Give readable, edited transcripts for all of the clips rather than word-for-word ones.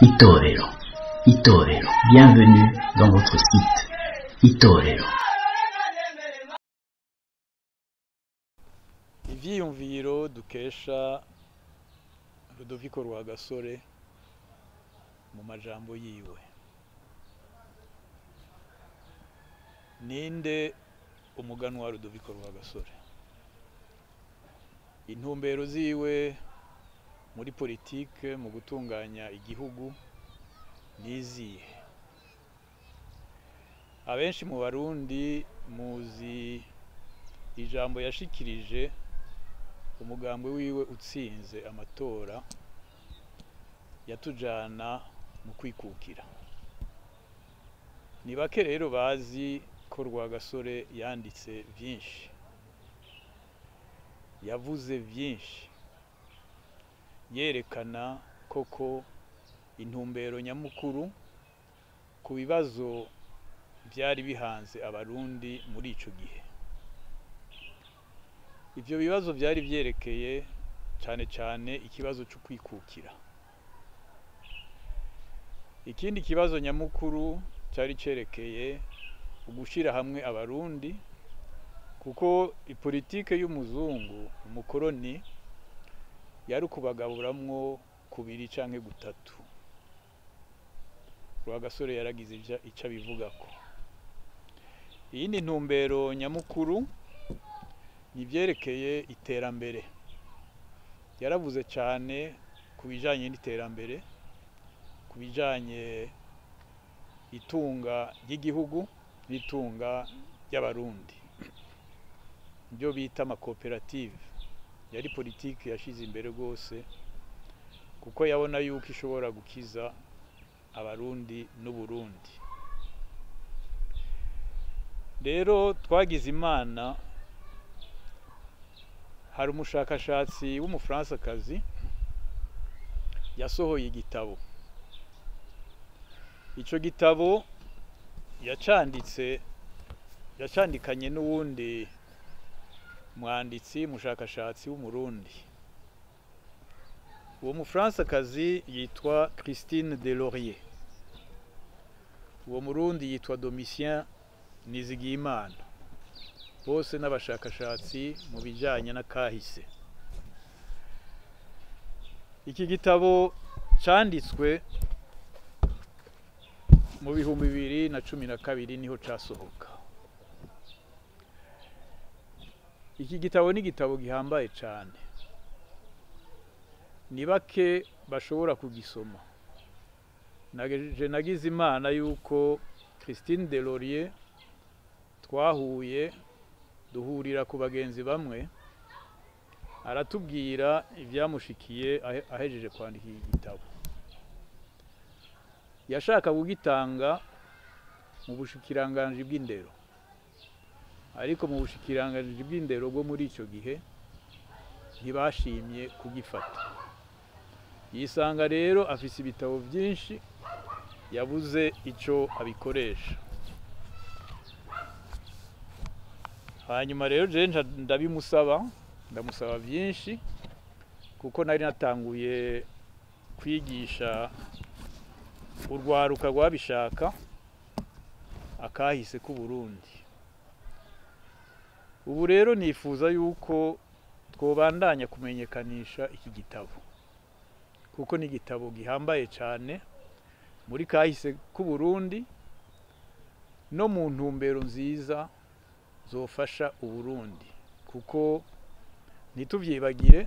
Itorero, Itorero, bienvenue dans votre site Itorero. Ivyiyumviro dukesha Rudoviko Rwagasore mu majambo yiwe. Ninde umuganwa wa Rudoviko Rwagasore? Intumbero ziwe muri politike mu gutunganya igihugu nizihe? Abenshi mu Barundi muzi ijambo yashikirije umugambwe wiwe utsinze amatora yatujana mu kwikukira. Ni bake rero bazi ko Rwagasore yanditse vyinshi, yavuze vyinshi, yerekana koko intumbero nyamukuru ku bibazo vyari bihanze Abarundi muri ico gihe. Ivyo bibazo vyari vyerekeye cane cane ikibazo co kwikukira. Ikindi kibazo nyamukuru cari cerekeye ugushira hamwe Abarundi, kuko ipolitike y'umuzungu umukoroni yari ukubagaburamwo kubiri canke gutatu. Rwagasore yaragize ico abivugako. Iyindi ntumbero nyamukuru ni ivyerekeye iterambere. Yaravuze cane ku bijanye n'iterambere, ku bijanye itunga ry'igihugu n'itunga ry'Abarundi, ibyo bita amakoperative. Yari politike yashize imbere rwose, kuko yabona yuko ishobora gukiza Abarundi n'Uburundi. Rero twagize Imana, hari umushakashatsi w'umufransakazi yasohoye igitabo. Ico gitabo yacandikanye n'uwundi mwanditsi mushakashatsi w'Umurundi. Uwo mufransakazi yitwa Christine Delaurier, uwo Murundi yitwa Domitien Nizigiyimana. Bose n'abashakashatsi mu bijanye n'akahise. Iki gitabo canditswe mu 2012 niho casohoka. Iki gitabo ni igitabo gihambaye cane, ni bake bashobora kugisoma. Naje nagize Imana yuko Christine Delaurier twahuye, duhurira ku bagenzi bamwe, aratubwira ivyamushikiye ahejeje kwandika iki gitabo. Yashaka kugitanga mu bushikiranganji bw'indero, ariko mu bushikiranganji bw'indero bwo muri ico gihe ntibashimye kugifata. Yisanga rero afise ibitabo vyinshi, yabuze ico abikoresha. Hanyuma rero je ndabimusaba, ndamusaba vyinshi, kuko nari natanguye kwigisha urwaruka rwabishaka akahise k'Uburundi. Ubu rero nifuza yuko twobandanya kumenyekanisha iki gitabo, kuko ni igitabo gihambaye cane muri kahise k'Uburundi no mu ntumbero nziza zofasha Uburundi. Kuko ntituvyibagire,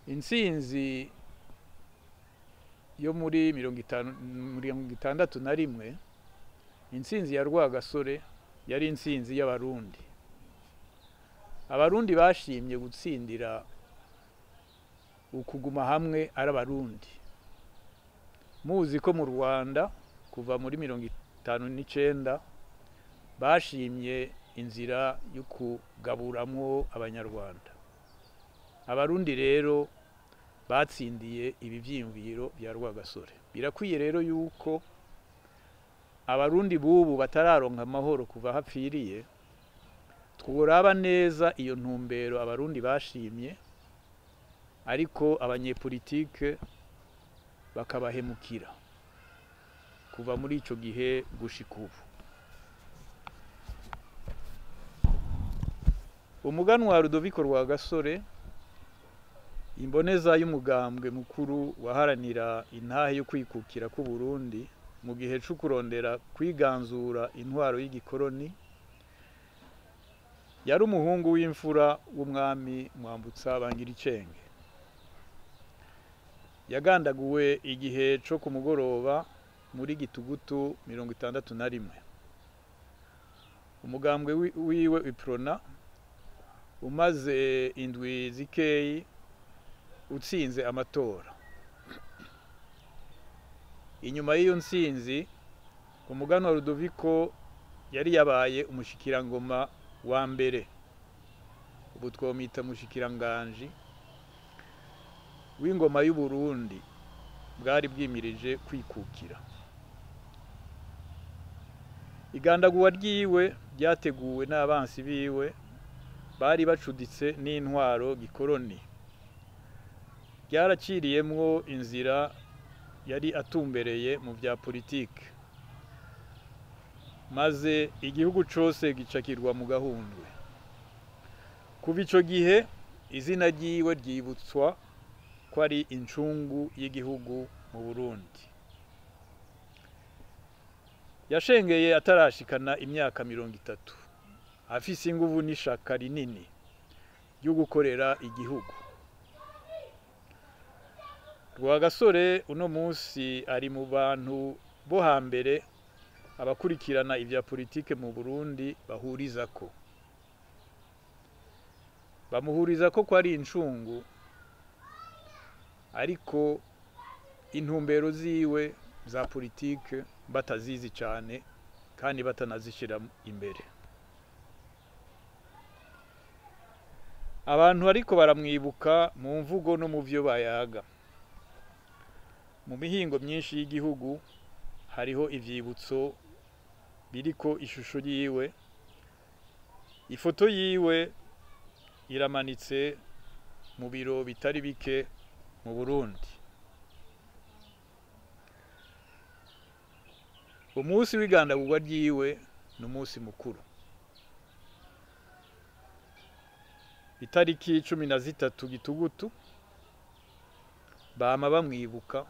intsinzi yo muri 1961, intsinzi ya Rwagasore yari intsinzi y'Abarundi. Abarundi bashimye gutsindira ukuguma hamwe ari Abarundi. Muzi ko mu Rwanda kuva muri 1959 bashimye inzira yo kugaburamwo Abanyarwanda. Abarundi rero batsindiye ibi vyiyumviro bya Rwagasore. Birakwiye rero yuko Abarundi bubu batararonka amahoro kuva hapfiriye, tworaba neza iyo ntumbero Abarundi bashimye, ariko abanyepolitike bakabahemukira kuva muri ico gihe gushika ubu. Umuganwa Rudoviko Rwagasore, imboneza y'umugambwe mukuru waharanira intahe yo kwikukira ku Burundi mu gihe cyo kurondera kwiganzura intwaro y'igikoroni, yari umuhungu w'imfura w'umwami Mwambutsa Bangiricenge. Yagandaguwe igihe cyo ku mugoroba muri Gitugutu 61. Umugambwe wiwe Iprona umaze indwi zikeyi utsinze amatora. Inyuma y'iyo ntsinzi, umuganwa Rudoviko yari yabaye umushikirangoma wa mbere, ubu twomita mushikiranganje w'ingoma y'u Burundi bwari bwimirije kwikukira. Igandaguwa ryiwe ryateguwe n'abansi biwe bari bacuditse n'intwaro gikoroni, ryaraciriyemwo inzira yari atumbereye mu bya politike, maze igihugu cose gicakirwa mu gahundwe. Kuva ico gihe izina ryiwe ryibutswa ko ari incungu y'igihugu mu Burundi. Yashengeye atarashikana imyaka 30, afise inguvu n'ishaka rinini ryo gukorera igihugu. Rwagasore uno munsi ari mu bantu bo hambere abakurikirana ivya politike mu Burundi bahurizako. Bamuhurizako ko ari incungu, ariko intumbero ziwe za politike batazizi cyane kandi batanazishira imbere. Abantu ariko baramwibuka mu mvugo no mu vyo bayaga. Mu mihingo myinshi y'igihugu hariho ivyibutso biriko ishusho yiwe. Ifoto yiwe iramanitse mu biro bitari bike mu Burundi. Umunsi w'igandagurwa ryiwe ni umunsi mukuru. Itariki 13 Gitugutu bama bamwibuka,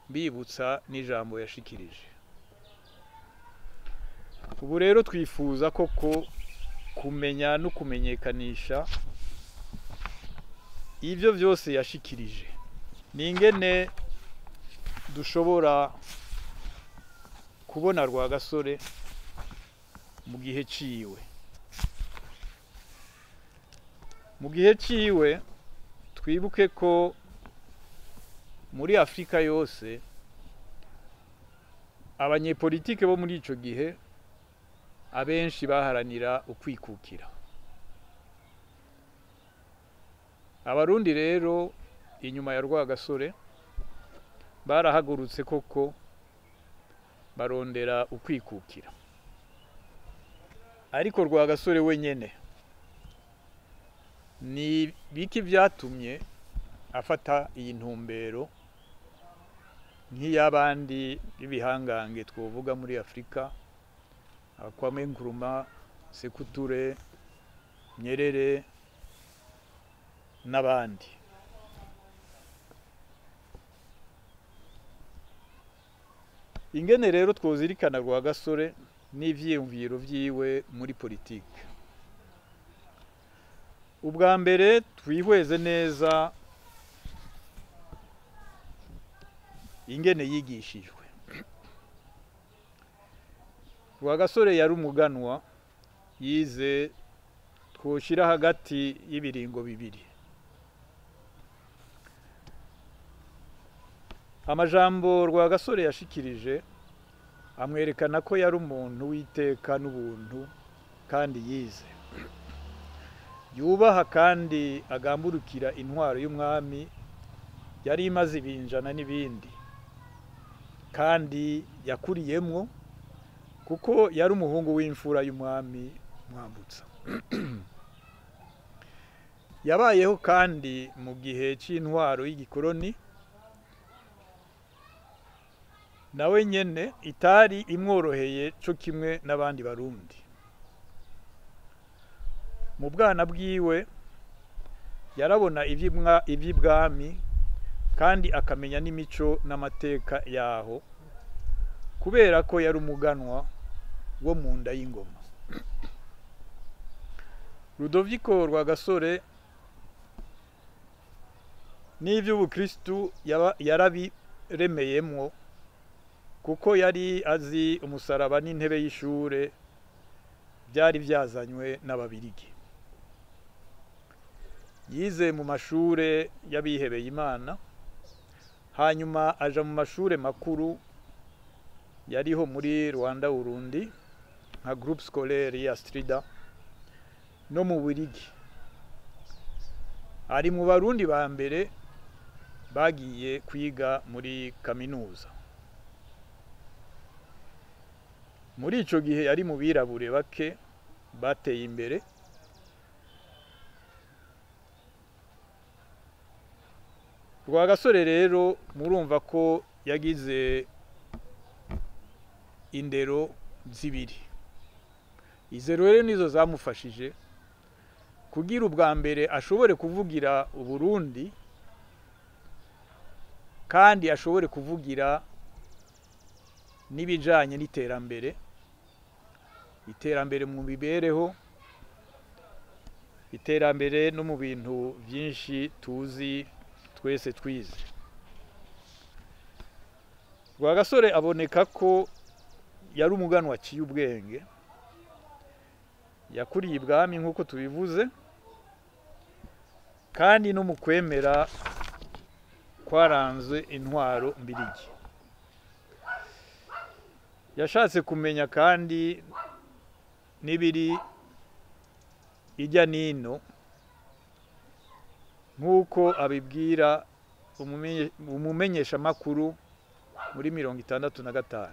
bibutsa n'ijambo yashikirije. Ubu rero twifuza koko kumenya no kumenyekanisha ivyo vyose yashikirije, ningene dushobora kubona Rwagasore mu gihe ciwe. Mu gihe ciwe twibuke ko muri Afrika yose abanyepolitike bo muri ico gihe abenshi baharanira ukwikukira. Abarundi rero inyuma ya Rwagasore barahagurutse koko barondera ukwikukira. Ariko Rwagasore wenyene ni biki vyatumye afata iyi ntumbero nk'iyabandi b'ibihangange twovuga muri Afrika, Kwame Nkrumah, Sékou Touré, Nyerere n'abandi. Ingene rero twozirikana Rwagasore n'ivyiyumviro vyiwe muri politike. Ubwa mbere twihweze neza ingene yigishijwe. Rwagasore yari umuganwa yize twoshira hagati y'ibiringo bibiri. Amajambo Rwagasore yashikirije amwerekana ko yari umuntu w'iteka n'ubuntu kandi yize, yubaha kandi agamburukira intwaro y'umwami yari imaze ibinjana n'ibindi, kandi yakuriyemwo kuko yari umuhungu w'imfura y'umwami Mwambutsa. Yabayeho kandi mu gihe c'intwaro y'igikoroni Nawe nyene itari imworoheye co kimwe n'abandi Barundi. Mu bwana bwiwe yarabona ivy'ibwami kandi akamenya n'imico n'amateka yaho, kubera ko yari umuganwa wo mu nda y'ingoma. Rudoviko Rwagasore n'ivy'ubukristu yarabiremeyemwo, kuko yari azi umusaraba n'intebe y'ishure byari vyazanywe n'Ababirigi. Yize mu mashure y'abihebeye Imana, hanyuma aja mu mashure makuru yariho muri Rwanda Urundi nka Groupe Scolaire ya Strida no mu Bubiligi. Ari mu Barundi ba mbere bagiye kwiga muri kaminuza. Muri ico gihe yari mu birabure bake bateye imbere. Rwagasore rero murumva ko yagize indero zibiri. Izo rero nizo zamufashije kugira ubwa mbere ashobore kuvugira Uburundi kandi ashobore kuvugira n'ibijanye n'iterambere, iterambere mu mibereho, iterambere no mu bintu byinshi tuzi twese twize. Rwagasore aboneka ko yari umuganwa aciye ubwenge, yakuriye ibwami nk'uko tubivuze, kandi no mu kwemera kwaranze intwaro mbirigi. Yashatse kumenya kandi n'ibiri ijya nino, nk'uko abibwira umumenyeshamakuru muri 65.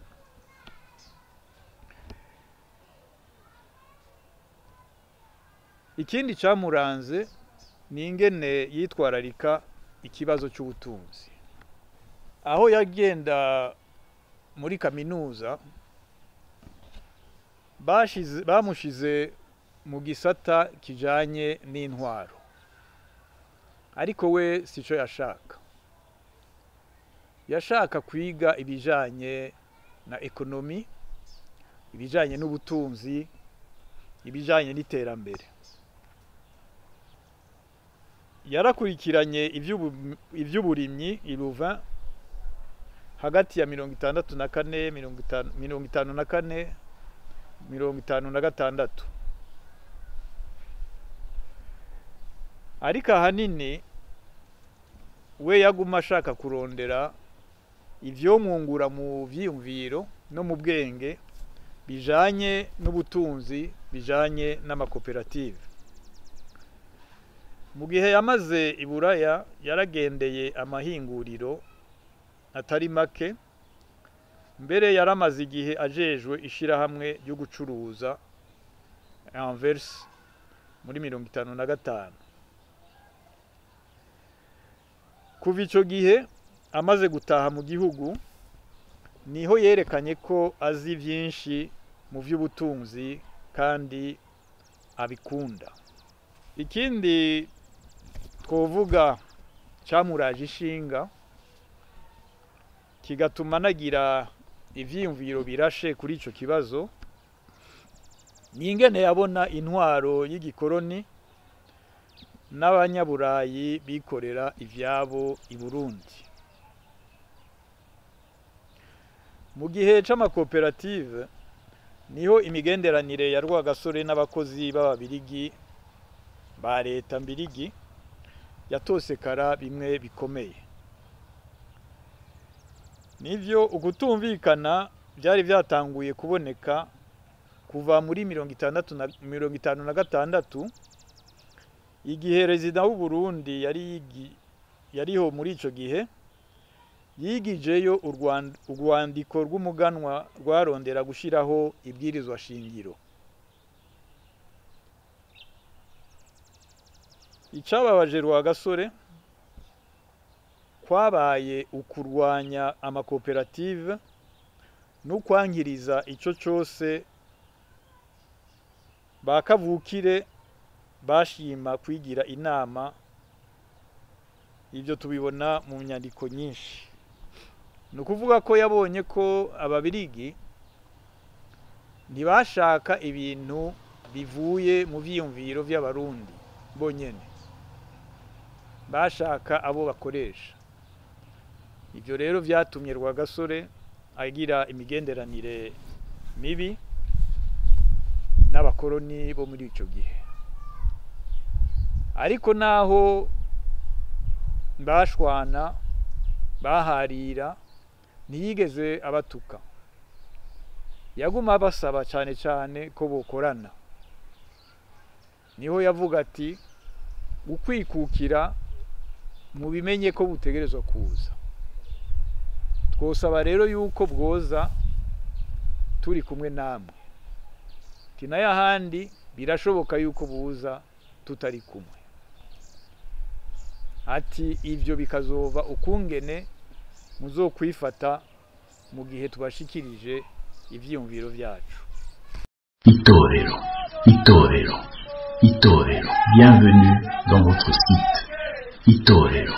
Ikindi cyamuranze ni ingene yitwararika ikibazo cy'ubutunzi. Aho yagenda muri kaminuza bamushize mu gisata kijanye n'intwaro, ariko we sico yashaka. Yashaka kwiga ibijanye na ekonomi, ibijanye n'ubutunzi, ibijanye n'iterambere. Yarakurikiranye ivy'uburimyi i Louvain hagati ya 64, 54, 56. Ariko ahanini we yaguma ashaka kurondera ivyomwungura mu vyiyumviro no mu bwenge bijanye n'ubutunzi, bijanye n'amakoperative. Mu gihe yamaze i Buraya yaragendeye amahinguriro atari make, mbere yaramaze igihe ajejwe ishirahamwe ryo gucuruza Anvers muri 55. Kuva ico gihe amaze gutaha mu gihugu, niho yerekanye ko azi vyinshi mu vy'ubutunzi kandi abikunda. Ikindi twovuga camuraje ishinga kigatuma nagira ivyiyumviro birashe kuri ico kibazo, ni ingene yabona intwaro y'igikoroni n'abanyaburayi bikorera ivyabo i Burundi. Mu gihe c'amakoperative niho imigenderanire ya Rwagasore n'abakozi b'Ababirigi ba leta mbirigi yatosekara bimwe bikomeye. Nivyo ugutumvikana byari byatanguye kuboneka kuva muri 56 igihe rezida w'u Burundi yariho muri ico gihe yigijeyo urwandiko rw'umuganwa rwarondera gushiraho ibwirizwa shingiro. Icababaje Rwagasore kwabaye ukurwanya amakoperative N'ukwankiriza ico cose ba kavukire bashima kwigira inama. Ibyo tubibona mu nyandiko nyinshi. Ni ukuvuga ko yabonye ko Ababirigi ntibashaka ibintu bivuye mu vyiyumviro vy'Abarundi bonyene, bashaka abo bakoresha. Ivyo rero vyatumye Rwagasore agira imigenderanire mibi n'abakoroni bo muri ico gihe. Ariko naho bashwana, baharira, ntiyigeze abatuka. Yaguma abasaba cane cane ko bokorana. Niho yavuga ati: "Ukwikukira mubimenye ko butegerezwa kuza, twosaba rero yuko bwoza turi kumwe namwe." Ati: "Nayo ahandi birashoboka yuko buza tutari kumwe." Ati: "Ivyo bikazova ukungene muzokwifata mu gihe tubashikirije ivyiyumviro vyacu." Itorero, Itorero, Itorero. Bienvenue dans votre site. Itorero.